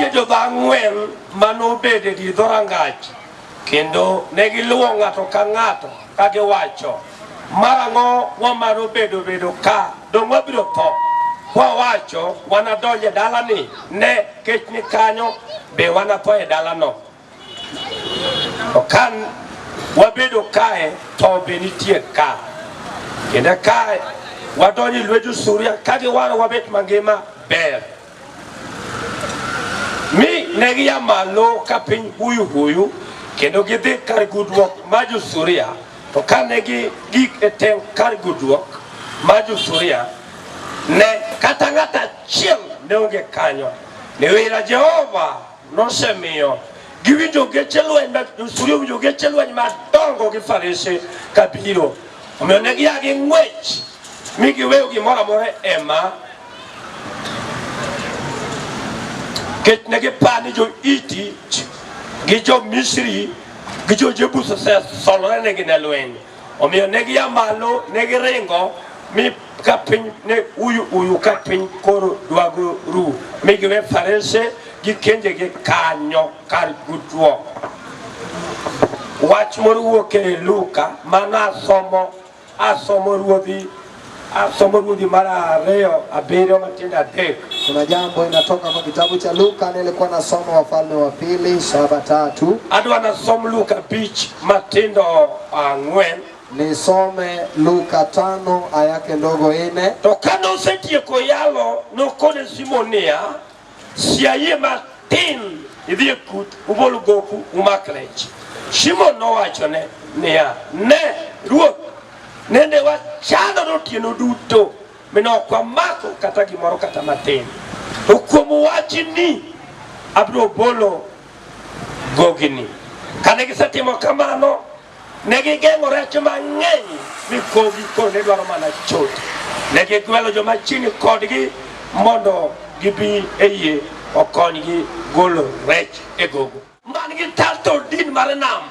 nitie jodho ang'wen ma nobedo e dir dhorangach kendo ne giluwo ng'ato ka ng'ato ka giwacho, Marang'o wamaro bedo bedo ka? Dong' wabiro tho. Kwawacho wanadonj e dalani, ne kech ni kanyo, be wanatho e dalano. To ka wabedo kae, tho be nitie ka. Kendo ka wadonjo e lwet jo-Suria ka giwaro wabet mangima, ber. Mi ne gia malo ka piny huyu huyu kendo gidhi kar gudruok mar jo-Suria. To kane gigik e teng' kar gudruok mar jo-Suria, ne kata ng'at achiel ne onge kanyo. Niwira Jehova nosemiyo giwinjo geche lweny mag jo-Suria owinjo geche lweny madongo gi farese kabiro. Omiyo ne gia gi ng'wech mi giweyo gimoro amora e hema Nikech ne gipar ni jo-Hiti gi jo-Misri gi jo-Jebus osesolore negi ne lweny. Omiyo ne gia malo, ne giringo mi ka piny ne uyu uyu ka piny koro dwago ru, mi giwe farese gi kenjegi kanyo kar gudruok. Wach moro wuok e Luka mano asomo Asomo Ruodhi, asomo Ruodhi mara ariyo abiriyo matindo adek. Kuna jambo inatoka kwa kitabu cha Luka, nilikuwa nasoma Wafalme wa Pili 7:3. Adwa nasom Luka abich matindo ang'wen. Nisome Luka 5 aya yake ndogo 4. To kane osetieko yalo, nokone Simon niya, Siayie matin idhi e kut ubol goku umak rech. Simon nowachone niya, Ne, Ruoth, nende wachandore otieno duto mi ne ok wamako kata gimoro kata matin. To kuom wachni abiro bolo gogini. Kane gisetimo kamano, Ne gigeng'o rech mang'eny mi kogi koro ne dwaro mana chot. Ne gigwelo joma chiegni kodgi mondo gibi e yie okonygi golo rech e gogo. Man gi title deed mar nam.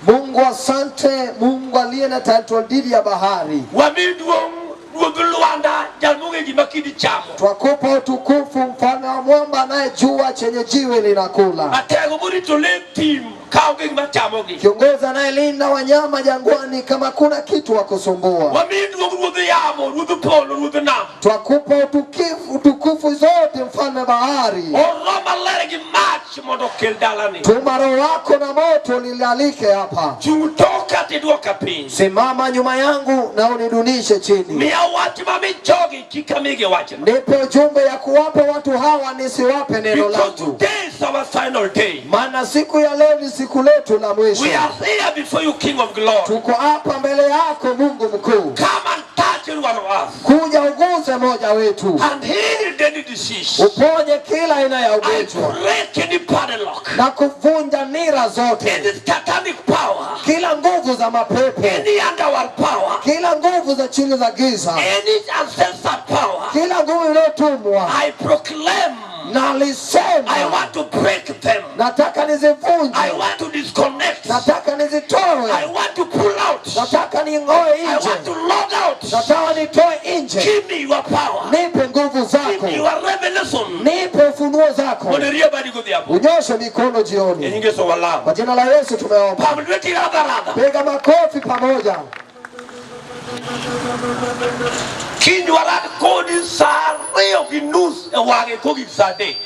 Mungu asante, Mungu aliye na title deed ya bahari. Wami duong' Ruodh Lwanda, jal mong'e gima kidi chamo. Twakupa utukufu mfalme wa mwamba anayejua chenye jiwe linakula. Atego morito le thim ka onge gima chamogi. Kiongozi anayelinda wanyama jangwani kama kuna kitu wa kusumbua. Wami duong' Ruodh yamo, Ruodh polo, Ruodh nam. Twakupa utukifu, utukufu zote mfalme bahari. Or Roho Maler gi mach mondo okel dalani. Tuma Roho wako na moto lilalike hapa. Chung' toka tidwoka piny. Simama nyuma yangu na unidunishe chini. Miya wach ma mijogi kik amigi wachno. Nipe ujumbe ya kuwapa watu hawa nisiwape neno Because langu. today is our final day. Maana siku ya leo ni siku letu la mwisho. We are here before you, King of Glory. Tuko hapa mbele yako Mungu mkuu. Come and touch every one of us Kuja uguze moja wetu. and heal any disease. Uponye kila aina ya I ugonjwa break any padlock, na kuvunja nira zote, any satanic power, kila nguvu za mapepo, any underworld power, kila nguvu za chini za giza, any ancestor power. kila nguvu iliyotumwa. I proclaim Na I alisema want to break them. nataka nizivunje, I want to disconnect. nataka nizitoe, I want to pull out. nataka ning'oe I want to nje, log out. nataka nitoe nje. Give me your power. Nipe nguvu Give zako, me your revelation. nipe ufunuo zako. Mondo irie badi godhiambo. Unyoshe mikono E jioni. nying Yesu walamo. Kwa jina la Yesu tumeomba. Pam lweti radha radha. Piga makofi pamoja. Kiny warad kodi saa ariyo gi nus e wang'e kogik saa adek.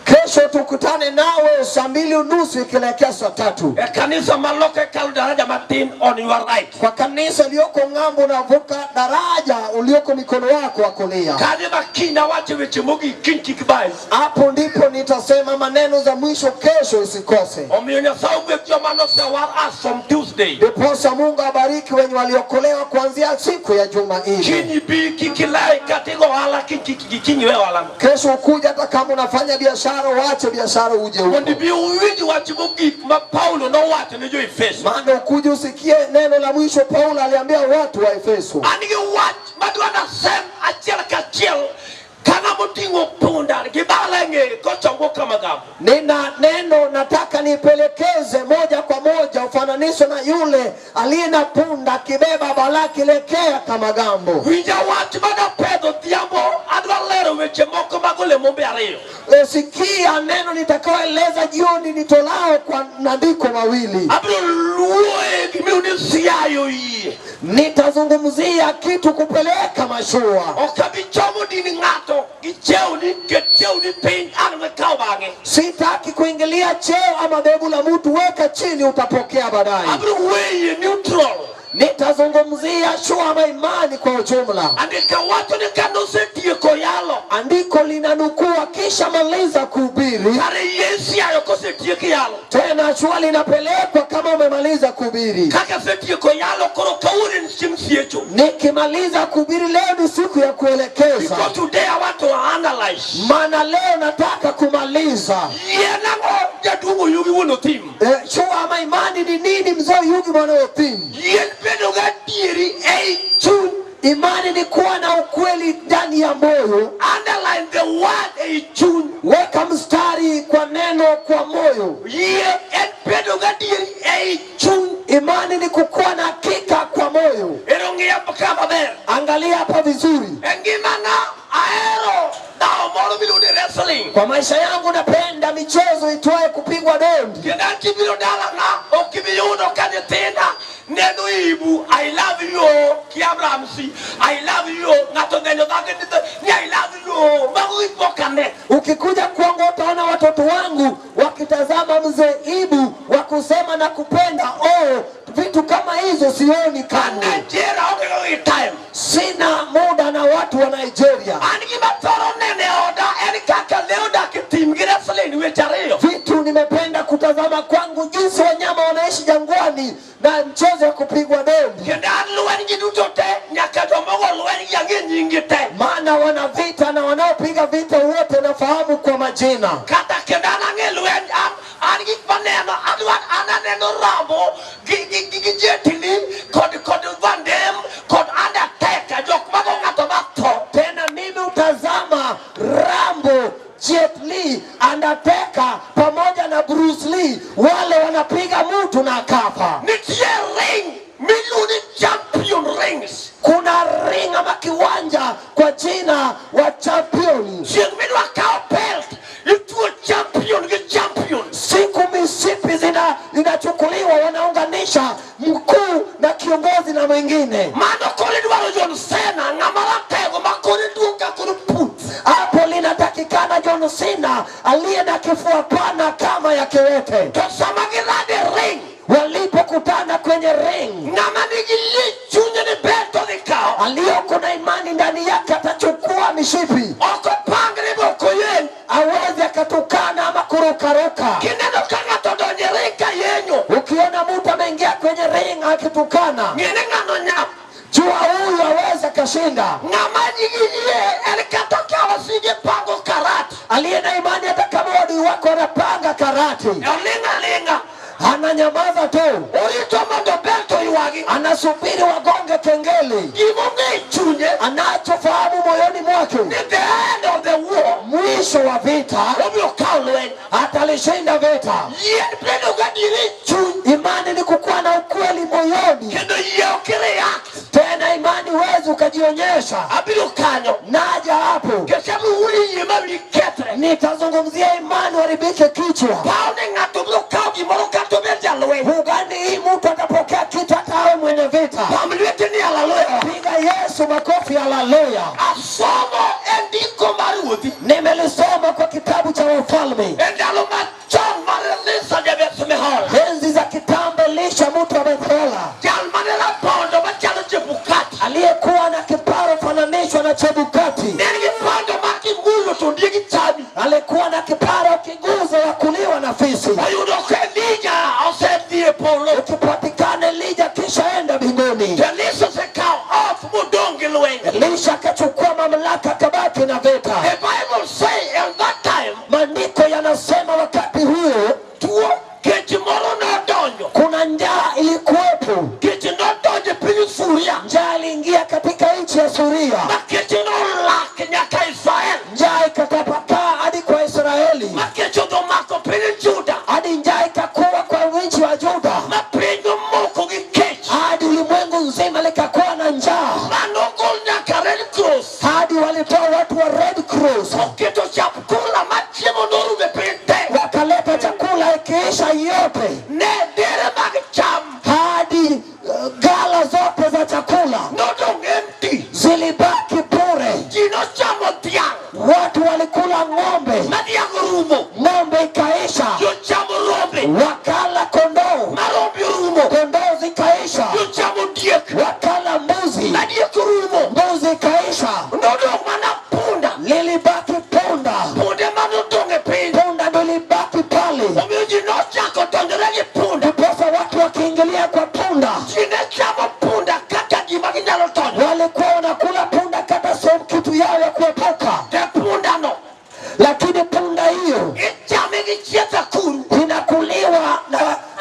Kesho tukutane nawe saa 2:30 ikielekea saa 3 E kanisa maloka ikalo daraja matin on your right. kwa kanisa iliyoko ng'ambo, unavuka daraja ulioko mikono wako wa kulia. Kanyo ma kiny awacho weche mogik kiny kik bayi. Hapo ndipo nitasema maneno za mwisho kesho, usikose. Omiyo Nyasaye ogwedh joma nosewar as from Tuesday. Ndiposa Mungu abariki wenye waliokolewa kuanzia siku ya juma hili. Kiny bi kik ilai kata igo ohala kiny kik kiny iwe ohalano. Kesho ukuja, hata kama unafanya biashara, uache biashara uje Mondo huko, ibi uwinj wach mogik ma Paulo nowacho ne jo-Efeso. maana ukuje usikie neno la mwisho Paulo aliambia watu wa Efeso. An gi wach madwa nasem achiel kachiel ka ng'ama oting'o punda gi bala e ng'eye kochongo kama gamo. Nina neno nataka nipelekeze moja kwa moja ufananisho na yule aliye na punda akibeba balaki lekea kama gambo. Winja wach madwa pedho odhiambo, adwa lero weche moko mag olemombe ariyo. Sikia neno nitakayoeleza jioni nitolao kwa andiko mawili. Abiro luoye gimiluongo ni siayo yie. Nitazungumzia kitu kupeleka mashua. Ok abi chomo din ng'ato gi chewni, ket chewni piny ang' nikaw bang'e. Sitaki kuingilia cheo ama dhehebu la mtu, weka chini, utapokea baadaye. Abiro weye neutral. Nitazungumzia shua ama imani kwa ujumla. Andika wacho ni kanosetieko yalo. Andiko linanukua kisha maliza kuhubiri, Kare yie siayo kosetiek yalo. tena shua linapelekwa kama umemaliza kuhubiri. Kaka asetieko yalo koro kawuono en chieng' siecho. Nikimaliza kuhubiri leo ni siku ya kuelekeza, Because today I want to analyze. maana leo nataka kumaliza. Yie nang'o jaduong' Oyugi wuon Othim. Shua ama imani ni nini, mzee Oyugi mwana Othim? Yien bedo gadieri ei chuny. Imani ni kuwa na ukweli ndani ya moyo. Underline the word ei chuny. Weka mstari kwa neno kwa moyo. Yie en bedo gadieri ei chuny. Imani ni kukuwa na hakika kwa moyo. Ero ng'iya ka maber. Angalia hapa vizuri. E ngimana ahero dhawo moro miluongo ni wrestling. Kwa maisha yangu napenda michezo itwaye kupigwa dondi. Kendo an kibiro dalana ok ibi yudo ka nyithinda neno ibu I love you ki Abrahamsi I love you ng'ato neno dhake ni I love you mago gik mok ane. Ukikuja kwangu utaona watoto wangu wakitazama mzee Ibu wakusema na kupenda. Oh, vitu kama hizo sioni kamwe. Nigeria onge go gi time. Sina muda na watu wa Nigeria. An gima thoro neno e oda en kaka le odak e thim gi wrestling weche ariyo. Vitu nimependa kutazama kwangu jinsi wanyama wanaishi jangwani na mchezo wa kupigwa dondi, Kendo an lweny gi duto te nyaka jomogo lweny gi ang'e nying gi te. maana wana vita na wanaopiga vita wote nafahamu kwa majina. Kata kendo an ang'e lweny an gik maneno adwa an aneno Rambo gi Jet Li kod Van Damme kod Undertaker jok mago ng'ato matho. Tena mimi utazama Rambo, Jet Li, Undertaker pamoja na Bruce Lee, wale wanapiga mtu na akafa. Nitie ring miluongo ni champion rings. Kuna ring ama kiwanja kwa jina wa champion. Chieng' midwa kawo belt ituo champion gi champion. Siku mishipi zinachukuliwa, wanaunganisha mkuu na kiongozi na mwingine. Mano koro idwaro John Cena ng'ama ratego ma kore duong' ka koro put. Hapo linatakikana John Cena aliye na kifua pana kama ya kiwete. To sama girade ring Walipokutana kwenye ring, ng'ama nigi lich chunye ni ber to dhi kawo. aliyoko na imani ndani yake atachukua mishipi, Ok opangre be ok oyeny. awezi akatukana ama kurukaruka. Kineno ka ng'ato odonjo e ring ka yenyo, Ukiona mtu ameingia kwenye ring akitukana, ng'e ni ng'ano nyap. jua huyu awezi akashinda. Ng'ama nigi yie en kata ka wasige pango karat. Aliye na imani hata kama adui wako anapanga karati, Oling' aling'a. ananyamaza tu, Orito mondo belt oywagi. anasubiri wagonge kengele. Gimong'e e chunye Anachofahamu moyoni mwake, ni the end of the war mwisho wa vita obiro kawo lweny. atalishinda vita. Yien bedo gadieri e chuny Imani ni kukuwa na ukweli moyoni, kendo yie ok react. tena imani huwezi ukajionyesha. Abiro kanyo. Naja hapo, Nikech abiro wuoyo e yie ma wi kethre. nitazungumzia imani haribike kichwa. Paw ni ng'ato biro kawo gimoro kata obed jalweny. Ugani hii mtu atapokea kitu hata awe mwenye vita. Pam lweti ni haleluya. Piga Yesu makofi, haleluya. Asomo e ndiko mar ruodhi. Nimelisoma kwa kitabu cha Wafalme, E ndalo machon mar Elisha ja-Beth-Mehola. enzi za kitambo, Elisha mtu wa Bethhola Jal mane rapondo machalo Chebukati. aliyekuwa na kiparo fananishwa na Chebukati, Ne en gi pondo ma kimulo to ondiegi chami. alikuwa na kiparo kiguzo ya kuliwa na fisi. Oyudo ka Elija osedhi e polo. Ukipatikana Elija kisha enda mbinguni. To Elisha osekawo off modong' gi lweny. Elisha akachukua mamlaka akabaki na vita. The Bible say at that time Maandiko yanasema wakati huo tuo kech moro nodonjo. kuna njaa ilikuwepo. Kech nodonjo e piny Suria. Njaa iliingia katika nchi ya Suria, Ma kech nolak nyaka Israel. njaa ikatapakaa hadi kwa Israeli, Ma kech odhi omako piny Juda. hadi njaa ikakuwa kwa nchi wa Juda, Ma piny omoko gi kech. hadi ulimwengu nzima likakuwa na njaa, Ma nogol nyaka Red Cross. hadi walitoa watu wa Red Cross. Wanaleta chakula ikiisha yote, Ne dere mag cham hadi gala zote za chakula nodong' empty. zilibaki bure. Ji nochamo dhiang' Watu walikula ng'ombe, ma dhiang' orumo. Ng'ombe ikaisha, Jochamo rombe wakala kondoo, ma rombe orumo. Kondoo zikaisha, Jochamo diek wakala mbuzi, ma diek orumo. Mbuzi ikaisha, Nodong' mana punda. Lilibaki punda, Punde manodong' e piny. Punda ndo ilibaki pale. Omiyo ji nochako donjore gi punda. Ndiposa watu wakiingilia kwa punda, Ji ne chamo punda kaka gima ginyalo tony. Walikuwa wanakula punda kata sio kitu yao ya kuepuka, Te pundano lakini punda hiyo ichame gi chieth akuru. Inakuliwa na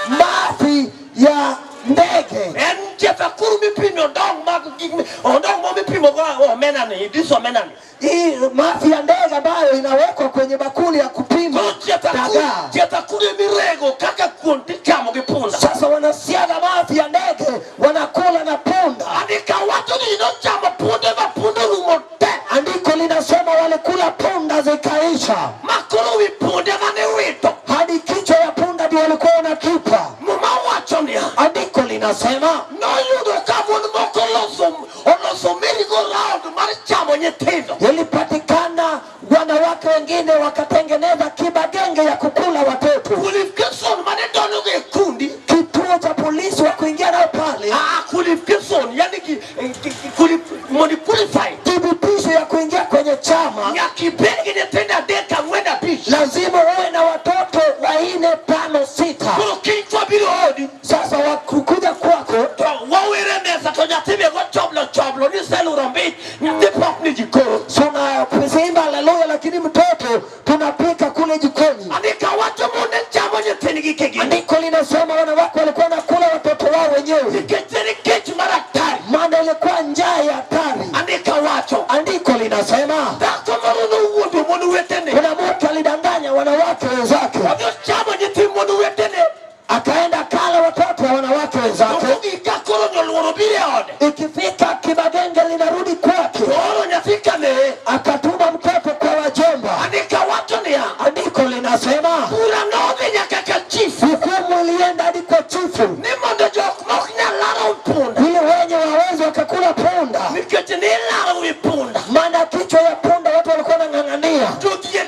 mafi ya ndege. En chieth akuru mipimo ondong' mag gik ondong' mo mipimo go omena ni, this omena ni. Hii mafi ya ndege ambayo inawekwa kwenye bakuli ya kupima Koro chieth akuru, dagaa. Chieth akuru emirego kaka kuon tichamo gi punda. Sasa wanasiaga mafi ya ndege wanakula na punda. Andika wacho ni nochamo punde ma punde orumo te. Andiko linasema walikula punda zikaisha, Ma koro wi punde mane wito. Hadi kichwa ya punda ndio walikuwa wanatupa. Muma wacho niya, Andiko linasema noyudo ka mon moko oloso merry-go-round mar chamo nyithindo. Ilipatikana wanawake wengine wakatengeneza kibagenge ya kukula watoto. Qualification mane donjogo e kundi. Kituo cha polisi wa kuingia nao pale, Ah, qualification, yani mondo qualify. Thibitisho ya kuingia kwenye chama, Nyaka ibed gi nyithindo adek, ang'wen, abich. Lazima uwe na watoto wanne, tano, sita. Koro kiny kwabiro odi, Sasa wakukuja kwako, to wawere mesa to nyathi be go choblo choblo ni seluro mbich, nyathi pokni jikon. Tunaimba haleluya, lakini mtoto tunapika kule jikoni. Andika wacho mon ne chamo nyithindgi kigin. Andiko linasema wanawake walikuwa wanakula watoto wao wenyewe, Nikech en kech mar atari. Maana ilikuwa njaa ya hatari. Andika wacho. Andiko linasema Dhako moro nowuondo mon wetene. kuna mtu alidanganya wanawake wenzake, Odhi ochamo nyithi mon wetene. Akaenda kala watoto wa wanawake To wenzake. mogik ka koro nyoluoro biro e ode. Ikifika kibagenge linarudi kwake, To ooro nyathi kane. Akatuma mtoto kwa wajomba. Andika wacho niya. Andiko linasema Bura nodhi nyaka ka chief. Hukumu ilienda hadi kwa chifu, Ni mondo jok mok nyal laro punda. Ili wenye waweze wakakula punda, Nikech ni laro wi punda. Maana kichwa ya punda watu walikuwa wanang'ang'ania. Jodhier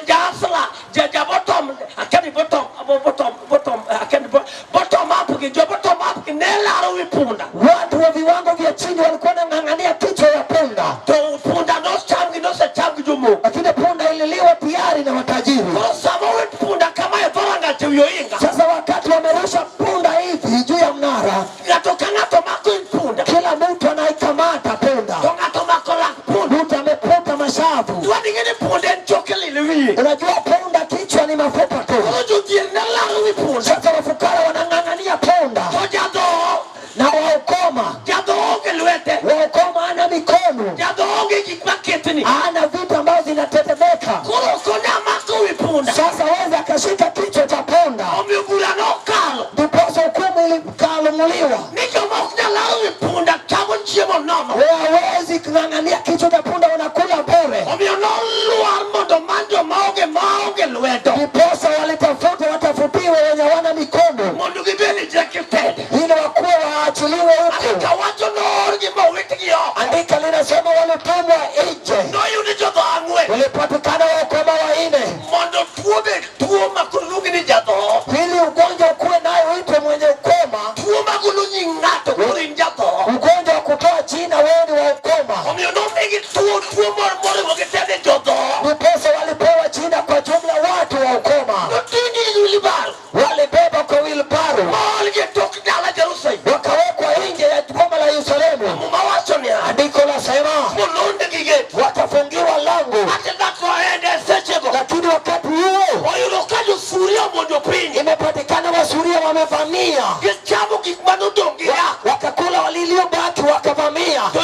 jasla ja bottom akani bottom bottom bottom akani bottom up gi jo bottom up gi ne laro wi punda. Watu wa viwango vya chini walikuwa wanang'ang'ania kichwa ya punda. To punda nocham gi nosecham gi jomoko. Lakini punda ililiwa tayari na matajiri. Koro sama owit punda kama e dhorangach e wi ohinga. Sasa wakati wamerusha punda hivi juu ya mnara, Ng'ato ka ng'ato mako i punda. Kila mtu anaikamata punda. To ng'ato mako lak punda. Mtu ameputa mashavu. Dwani ng'e ni punda en choke lil wiye. Unajua punda kichwa ni mafupa tu. Koro jodhier ne laro wi punda. Sasa wafukara wanang'ang'ania punda. To jadhoho. Na waukoma. Jadhoho onge lwete. Waukoma hana mikono. Jadhoho onge gik maketni. Hana vitu ambavyo zinatetemeka. Koro ok onyal mako wi punda. Sasa weza akashika kichwa cha punda. Omiyo bura nokalo. Ndiposa hukumu ilikalumuliwa. Ni joma ok nyal laro wi punda chamo chiemo nono. Hawawezi kung'ang'ania kichwa cha punda, wanakula bure. Omiyo nolwar mondo man joma onge maonge lwedo. Ndiposa walitafuta watafutiwe wenye hawana mikono. Mondo gibed rejected. Ili wakuwe waachiliwe huko. Andika wacho noorgi mowitgi oko. Andika linasema walitumwa nje. Noyudi jodho ang'wen. Walipatikana wakoma wanne. Mondo tuo bed tuo ma koro luongi ni jadhoho. Ili ugonjwa ukuwe nayo uitwe mwenye ukoma. Tuo magolo nying ng'ato koro in jadhoho. Ugonjwa wa kutoa jina wewe ni wa ukoma. Omiyo nomigi tuo tuo moro moriwo gi te ni jodhoho. Ndiposa walipewa jina kwa jumla watu wa ukoma. Noting'gi gi wheelbarrow. Walibeba kwa wheelbarrow. Moolgi e tok dala Jerusalem. Wakawekwa nje ya boma la Yerusalemu. Muma wacho niya. Andiko lasema Molondgi gate. wakafungiwa lango. Ate dhako ende sechego. Lakini wakati huo Oyudo ka josuria omonjo piny. imepatikana Wasuria wamevamia. Gichamo gik manodong' gi yak. Wakakula waliobaki wakavamia. To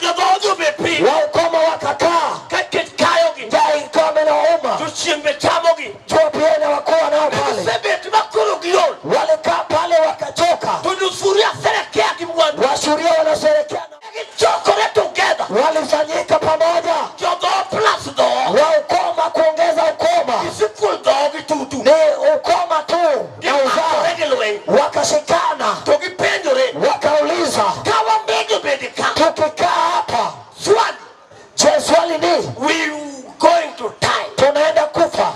jodhoho obet piny. Waukoma wakakaa. Ka kech kayogi. Njaa ilikuwa imewauma. To chieng' be chamogi. Jua pia inawakuwa nao pale. Gisebet ma koro giol. Walikaa pale wakachoka. To josuria serekea gi mwandu. Wasuria wanasherekea na Gichokore together. Walifanyika pamoja. Jodhoho plus dhoho. Waukoma kuongeza ukoma. Gisikul dhoho gi tudo. tu. Ni ukoma tu na uzao. Gimakore gi lweny. Wakashikana, To gipenjore. wakauliza, Ka wabedo bende ka. tukikaa hapa, Swali. je, swali ni We going to die. tunaenda kufa?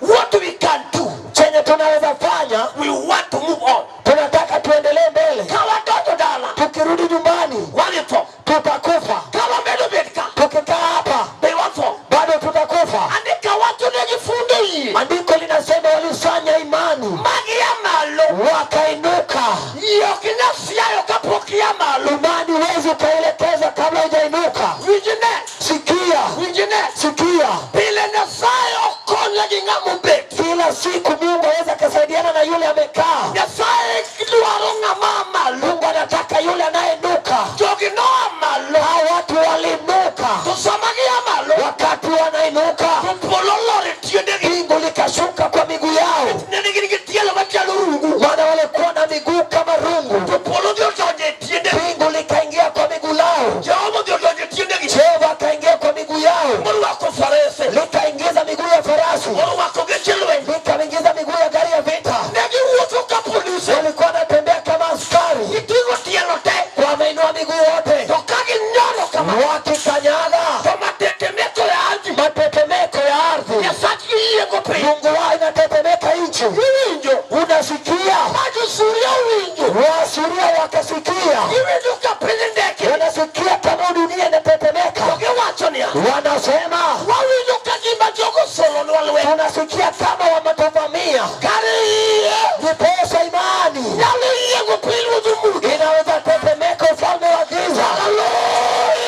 What we can do. Chenye tunaweza fanya, We want to move on. tunataka tuendelee mbele. Ka wadonjo dala. Tukirudi nyumbani Wadhi tho. tutakufa, Ka wamedo bet ka. tukikaa hapa Be watho. bado tutakufa. Andika wacho ne gifundo yie. Andiko linasema walisanya imani Magi a malo. wakainuka. Yie ok inyal siayo kapok ia malo. Imani huwezi ukaelekeza kabla hujainuka. Winj ne. Sikia, Winj ne. sikia, Pile Nyasaye ok konyre gi ng'ama obet. kila siku Mungu aweza akasaidiana na yule amekaa. Nyasaye dwaro ng'ama a malo. Mungu anataka yule anayeinuka. Jogi noa malo. Hao watu waliinuka, To sama gia malo, wakati wanainuka, to polo olor e tiendegi. mbingu likashuka kwa miguu yao, Ne gin gi tielo machalo rungu. maana walikuwa na miguu kama rungu. To polo dhi odonjo e tiendegi. Mbingu likaingia kwa miguu lao, Jehova odhi odonjo e tiendegi. Jehova akaingia kwa miguu yao, Morwako farese. likaingiza miguu ya farasi, Orwako geche lweny. likaingiza miguu ya gari ya vita. Ne giwuotho ka polise. Walikuwa wanatembea kama askari, Giting'o tielo te. wameinua miguu yote, To ka ginyono kama. wakikanyaga To matetemeko ya ardhi. matetemeko ya ardhi. Nyasachgi yiengo piny. Mungu wao inatetemeka nchi. Iwinjo. Unasikia? Ma jo-Suria owinjo. Waasuria wakasikia, Giwinjo ka piny ndekni. wanasikia kama dunia To inatetemeka, giwacho niya. wanasema Wawinjo ka gima jogo osolonwa lweny. tunasikia kama wametuvamia. Kare yie Ndiposa imani nyalo yiengo piny ruodh mudho. inaweza tetemeka ufalme wa giza.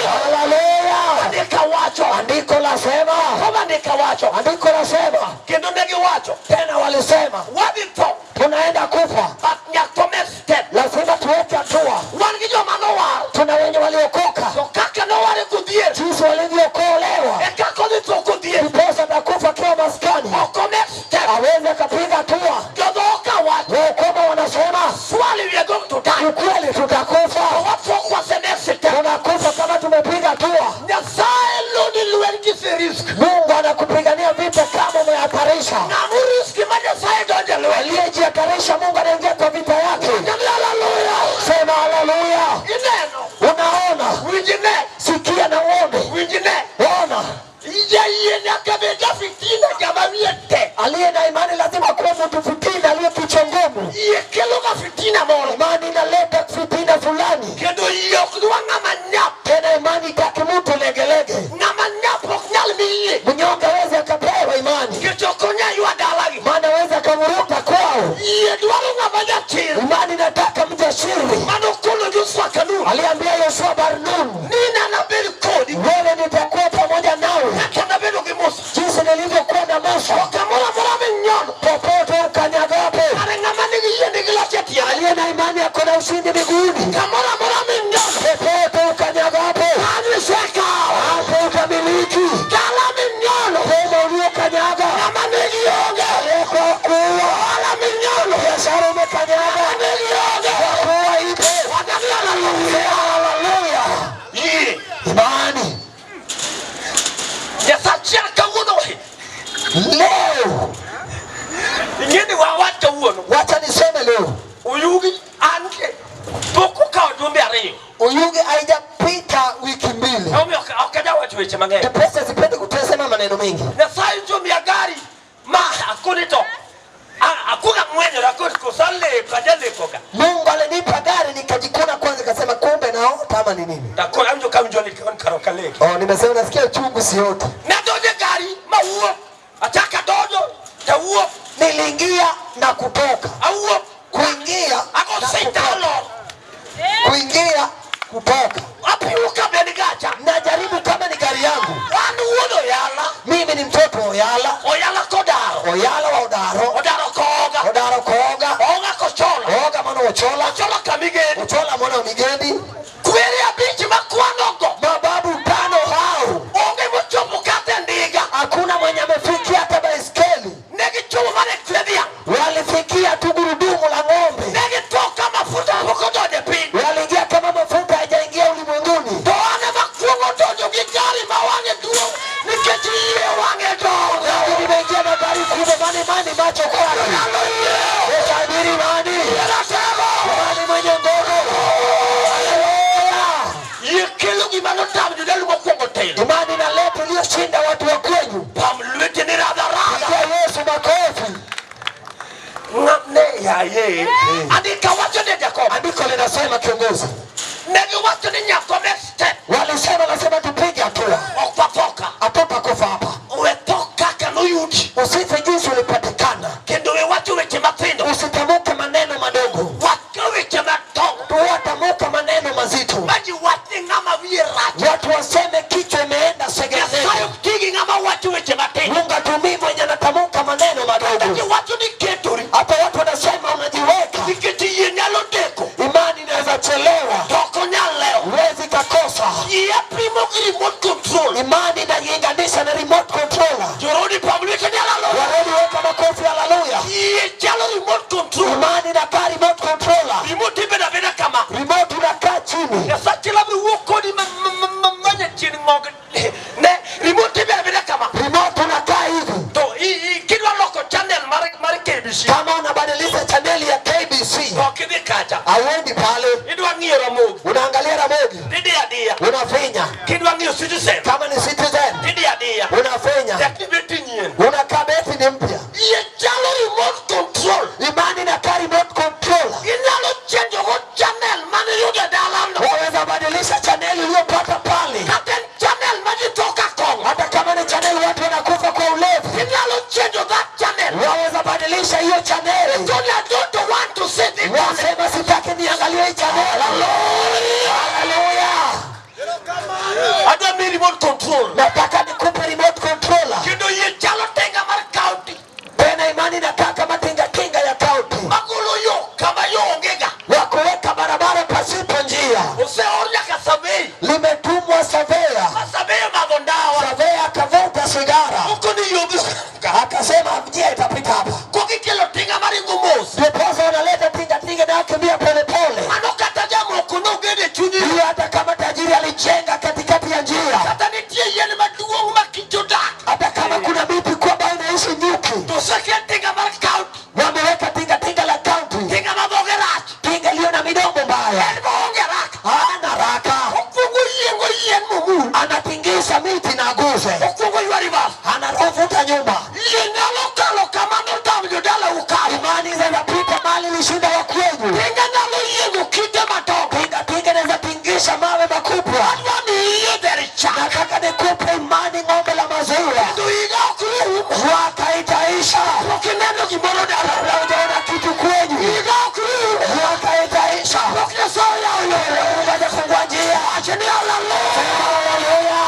Haleluya! Andika wacho. Andiko lasema, Kama andika wacho. andiko lasema Kendo ne giwacho. tena, walisema Wadhi tho. tunaenda kufa, But nyaka wamed step. lazima tuweke hatua. Wan gi joma nowar. Tuna wenye waliokoka, To kaka noware kodhier. jinsi walivyookolewa, E kaka odhi tho kodhier. ndiposa atakufa akiwa maskani, Ok omed step. aweze akapiga hatua. Jodhoka wacho. Waokoma wanasema Swali we are going to die. ukweli, tutakufa, To watho kwasemed step. tunakufa kama tumepiga hatua. Nyasaye loni lweny gi risk. Mungu anakupigania vita kama umehatarisha. Ng'ama riski ma Nyasaye donje lweny. Aliyejihatarisha, Mungu anaingia kwa vita yake. Haleluya. Sema haleluya! Ineno. Unaona, Winj ne. sikia na uone. Winj ne. Ona, Jayie nyaka bed ja fitina jama wiye tek. aliye na imani lazima kuwa mtu fitina, aliye kichwa ngumu. Yie kelo ga fitina moro. Imani inaleta fitina fulani, Kendo yie ok dwa ng'ama nyap. tena imani itaki mtu legelege. Ng'ama nyap ok nyal mi yie. Mnyonge aweze akapewa imani, Nikech ok onyal ywa dalagi. maana aweze akavuruta kwao. Yie dwaro ng'ama jachir. Imani inataka mjasiri. Mano kono Joshua Kanun. Aliambia Yoshua Bar-Nun, Ni nanabed kodi. wewe nitakuwa pamoja nawe Kaka nabedo gi Musa. jinsi nilivyokuwa na Musa, Kamoro amora minyono. popote ukanyagapo. Kare ng'ama nigi yie nigi loch e tiende. Aliye na imani ako na ushindi miguuni, Kamoro amora minyono. popote ukanyagapo, Kanyo isekawo. hapo utamiliki. Dala minyono. Boma uliokanyaga Ng'ama nigi onge. kwa kuwa Ohala minyono. biashara umekanyaga Ng'ama nigi onge. kwa kuwa ipo. Haleluya! Yie. Imani Nyasaye kawuono leo, ing'eni wawach kawuono wacha niseme leo, Oyugi an pok okawo jumbe ariyo Uyugi haijapita wiki mbili, emomiyo ok ajawacho weche mang'eny. ndiposa sipendi kutesema maneno mengi. Nyasaye nchomiya gari ma akoni to akuga ng'wenyora kod koso aleko ajalekoga Mungu alinipa gari nikajikuna kwanza, nikasema kumbe naota ama ni nini? takoro awinjo kawinjo lit kar ok aleki. Oh, nimesema nasikia uchungu sioti. Nadonjo e gari mawuok achako adonjo tawuok Niliingia na kutoka, awuok kuingia ago na sita kutoka, olor kuingia kutoka. apiwo ka be gacha. Najaribu kama ni gari yangu. An wuod Oyala. Mimi ni mtoto wa Oyala, Oyala kodaro. Oyala wa Odaro, Odaro kooga. Odaro Kooga, Oga kochola. Oga mwana wa Ochola, Ochola kamigeni. Ochola mwana wa Migendi. Kwere abich makwanogo. Mababu tano hao, Onge mochopo kata e ndiga. hakuna mwenye amefikia hata baiskeli, Ne gichopo mana e tie dhiang'. walifikia tu gurudumu la ng'ombe, Ne githo ka mafuta pok odonjo e piny. waliingia kama mafuta hajaingia ulimwenguni. To an ema kuongo donjo gi gari ma wang'e duong' nikech yie wang'e dongo. Nami nimeingia na gari kubwa, maana imani watu wa kwenyu. Pam lweti ni radha radha. Pigia Yesu makofi. Ng'ane yaye. Andika wacho ni Jacob. Andiko linasema kiongozi, Ne giwacho ni nyaka next step. walisema lazima tupige hatua, Ok wathoka. hatutakufa hapa. We tho kaka noyudi. Usife jinsi ulipatikana, Kendo we wacho weche mathindo. usitamke maneno madogo, Wacho weche madongo. tuwatamka maneno mazito, Ma ji wach ni ng'ama wiye rach. watu waseme kichwa imeenda Nyasaye segemnege. ok ti gi ng'ama wacho weche matindo. Mungu atumii mwenye anatamka maneno Kata ji madogo. wacho ni ketori. Hata watu wanasema unajiweka, Nikech yie nyalo deko. imani inaweza chelewa, To ok onyal lewo. huwezi kakosa. Yie pimo gi remote control. Imani inajiunganisha na remote controller. Jorodi pam lwete ni haleluya. Warudi weka makofi, haleluya. Yie chalo remote control. Imani inakaa remote controller, Remote ibedo abeda kama. remote unakaa chini. Nyasaye labda wuok kodi manyachien ng'og ne remote ibedo abeda kama. Remote unakaa hivi. To kidwa loko channel mar KBC Kama unabadilisha chaneli ya KBC, to ok idhi kacha. hauendi pale, Idwa ng'iyo Ramogi. unaangalia Ramogi, Tidhi adiya. unafinya. Kidwa ng'iyo Citizen. Kama ni Citizen, Tidhi adiya. unafinya, Tek ni beti nyien. unakaa beti ni mpya. Yie chalo remote control. Imani inakaa remote controller. Inyalo chenjo go channel mane yudo e dalano. Waweza badilisha chaneli uliyopata pale, Kata en channel ma ji tho ka kong'o. hata kama ni chaneli watu wanakufa kwa ulevi, Inyalo chenjo that channel. waweza badilisha hiyo chaneli. Tony, I don't want to see this channel. Wasema sitaki niangalie hii chaneli. Haleluya! Adwa mi remote control. Nataka nikupe remote controller. Kendo yie chalo tenga mar county. Tena imani inakaa kama tingatinga ya kaunti, Magolo yo kama yo onge ga. wa kuweka barabara pasipo njia. Oseor nyaka survey. Limetumwa savea, Ma survey omadho ndawa. savea akavuta sigara, Moko ni yo biro akasema njia itapita hapa. Kokikelo tinga maringo mos. Ndiposa wanaleta tingatinga na akimbia polepole. Mano kata jamoko nogedo e chunyi. Hiyo hata kama tajiri alijenga katikati ya njia, Kata nitie yien maduong' ma kich odak. hata kama kuna miti kubwa inaishi nyuki, To osekel tinga mar county. wameweka tingatinga la kaunti, Tinga ma dhoge rach. tinga iliyo na midomo mbaya, En maonge raka. hana raka, Okwongo yiengo yien momul. anatingisha miti na aguze, Okwongo ywa reverse. anavuta nyuma. Yie nyalo kalo kama notam jodalau kalo. Imani inaweza mali ilishinda wa kwenyu. Tinga nyalo yiengo kite madongo. Tingatinga inaweza tingisha mawe makubwa. Adwa ni yie dher chak. Nataka nikupe imani ng'ombe la maziwa, To higa ok rum. mwaka itaisha Pok ineno gimoro dala. kabla hujaona kitu kwenyu. Higa ok rum. Mwaka itaisha Pok Nyasaye oyawo yo. Mungu hajafungua njia. Wach ni haleluya. Sema haleluya.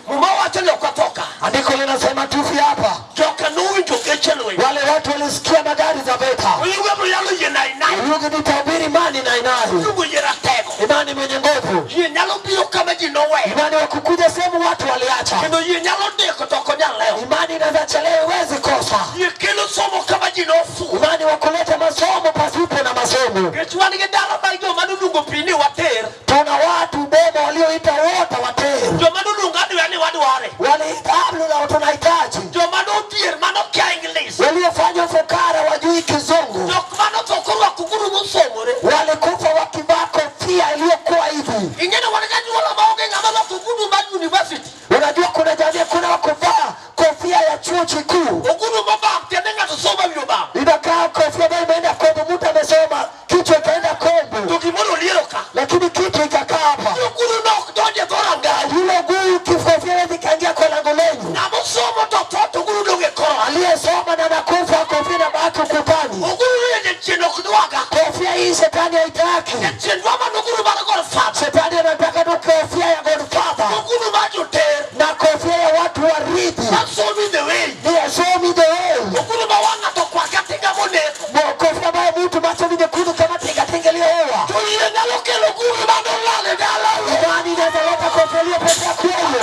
Muma wacho ni ok watho ka. Andiko linasema tufi hapa. Joka nowinjo geche lweny. Wale watu walisikia magari za vita. Oyuge moyalo yie nainai. Yugi nitahubiri imani na inari, Luongo yie ratego. imani mwenye nguvu, Yie nyalo biro kama ji noweyo. imani wa kukuja sehemu watu waliacha. Kendo yie nyalo deko to ok onyal lewo. Imani inaweza chelewa, iwezi kosa. Yie kelo somo kama ji nofuwo. Imani wa kuleta masomo pasipo na masomo. Nikech wan gi dala ma joma noluongo pi ni water. Tuna watu boma walioita wote wateru, Joma noluongo adwa ni wadware. waliita ablu na tunahitaji, Joma nodhier manokia English. waliofanya ufukara wajui Kizungu, Jok manotho korwako ogudu mosomore. walikufa wakivaa kofia iliyokuwa hivi. Ing'e ni wan gi anyuola maonge ng'ama rwako ogudu mar university. Unajua kuna jamii kuna wakuvaa kofia ya chuo kikuu Ogudu mobam tiende ng'ato somo e wi obam. inakaa kofia ambayo imeenda kombo, mtu amesoma kichwa ikaenda kombo, To gimoro oliero ka. lakini kichwa ikakaa hapa. Ogudu nok donjo e dhorangach. Yule guu kofia haiwezi ikaingia kwa lango lenyu. Ng'ama osomo to tho to ogudu dong' e kor ot. Aliyesoma na anakufa, kofia inabaki ukutani. Ogudu ni jachien ok dwaga. Kofia hii shetani haitaki. Jachien dwa mana ogudu mar Godfather. Shetani anataka tu kofia ya Godfather Ogudu mar joter. na kofia ya watu warithi. Ma show me the way. Ni ya show me the way. Ogudu ma wang' ng'ato kwar ka tinga moneko. Kofia ambayo mtu macho ni nyekundu kama tingatinga iliyoua. To yie nyalo kelo ogudu manolal e dalau. Imani inaweza leta kofia iliyopotea kwenu.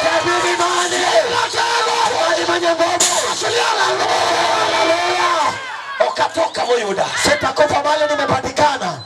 Tabiri imani. Imani mwenye nguvu. Haleluya. Ok atho kamoyuda. Sitakufa mahali nimepatikana.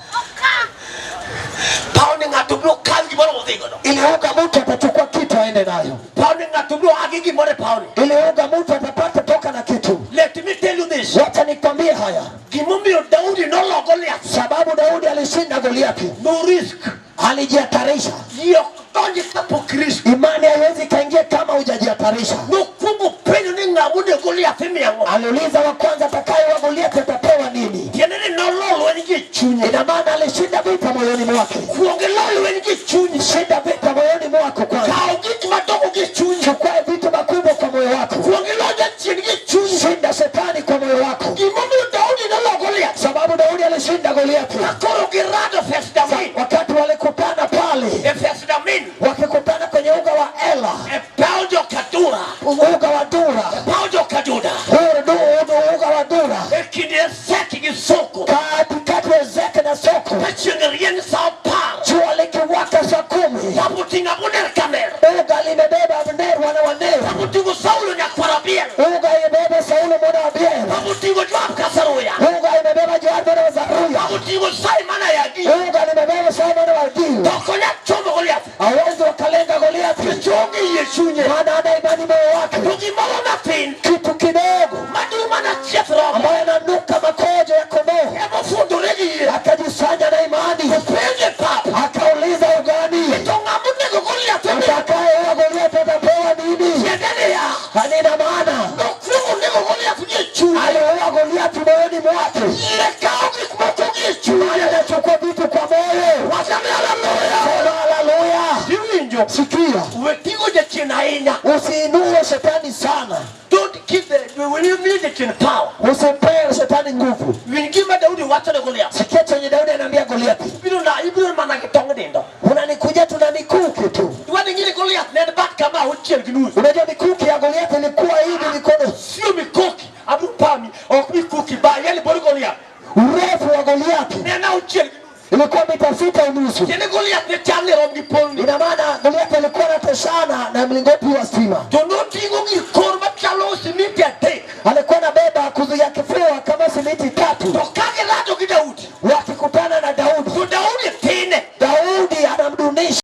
Paw ni ng'ato biro kaw gimoro modhi godo. Iliuga mtu atachukua kitu aende nayo. Paw ni ng'ato biro a gi gimoro e pawni. Iliuga mtu atapata toka na kitu. Let me tell you this. Wacha nikwambie haya. Gimomiyo Daudi nolo Goliath. Sababu Daudi alishinda Goliathi, No risk. alijihatarisha. Yie ok donji kapok risk. Imani haiwezi kaingia kama hujaji kujihatarisha. Nokwongo penjo ni ng'ama onego Goliath imiyo ang'o? Aliuliza wa kwanza, atakayeua Goliathi atapewa nini? Tiende ni nolo lweny gi e chunye. Ina maana alishinda vita moyoni mwake. Kuong ilo lweny gi e chunyi. Shinda vita moyoni mwako kwanza. Kaw gik madongo gi e chunyi. Chukua vitu makubwa kwa moyo wako. Kuong ilo jachien gi e chunyi. Shinda shetani kwa moyo wako, Gimomiyo Daudi noloyo Goliath. sababu Daudi alishinda Goliathi Ka koro girado Efes Damin. wakati walikutana pale, Efes Damin. wakikutana kwenye uga wa Ela, E paw jo-Kadura. uga wa Dura, Paw jo-Kajuda. Uga wa Dura, E kind Esek gi Soko. katikati ya Ezek na Soko, Ka chieng' rieny sa 10. jua likiwaka saa 10, Pap oting'o Abner ka ner. uga limebeba Abner wana wa Ner, Pap oting'o Saulo nyakwar Abiel. uga imebeba Saulo mwana wa Abiel, Pap oting'o Joab ka Zeruya. uga imebeba Joab mwana wa Zaruya, Pap oting'o Simon Ayagi. uga limebeba Saul mwana wa Gil. To ok onyal chomo Goliath. Hawezi wakalenga Goliathi, Nikech onge yie e chunye. maana hana imani moyo wake. To gimoro matin Kitu kidogo madung' mana chieth rombo ambaye ananuka makojo ya kondoo emofundore gi yie. akajisanya na imani, Openje pap. akauliza ugani, To ng'ama onego Goliath omiyo atakayeua Goliathi atapewa nini? tiende niya. Hanina maana Nokwongo onego Goliath gi e chunye. aliua Goliathi moyoni mwake. Yie kawo gik moko gi e chunye. Maana anachukua vitu kwa moyo. Wach ni haleluya. Sema haleluya! Iwinjo. Sikia, We ting'o jachien ahinya. usiinue shetani sana, Don't give the when you meet jachien power. usimpe shetani nguvu. Winj gima Daudi wacho ne Goliath. Sikia chenye Daudi anaambia Goliathi, Ibiro na ibiro mana gi tong nindo. unanikuja tuna mikuki tu. Dwa ni ng'ini Goliath ne en bat kama auchiel gi nus. Unajua mikuki ya Goliathi ilikuwa hivi mikono, Sio mikoki abiro pami ok mikuki ba yeli bor Goliath. urefu wa Goliathi Ne en auchiel gi nus. ilikuwa mita 6.5. Tiende Goliath ne chal ni rom gi polni. Ina maana Goliathi alikuwa anatoshana na mlingoti wa stima, To noting'o gir kor machalo simiti 3. alikuwa anabeba kuzuia kifua kama simiti 3. To ka girado gi Daudi Wakikutana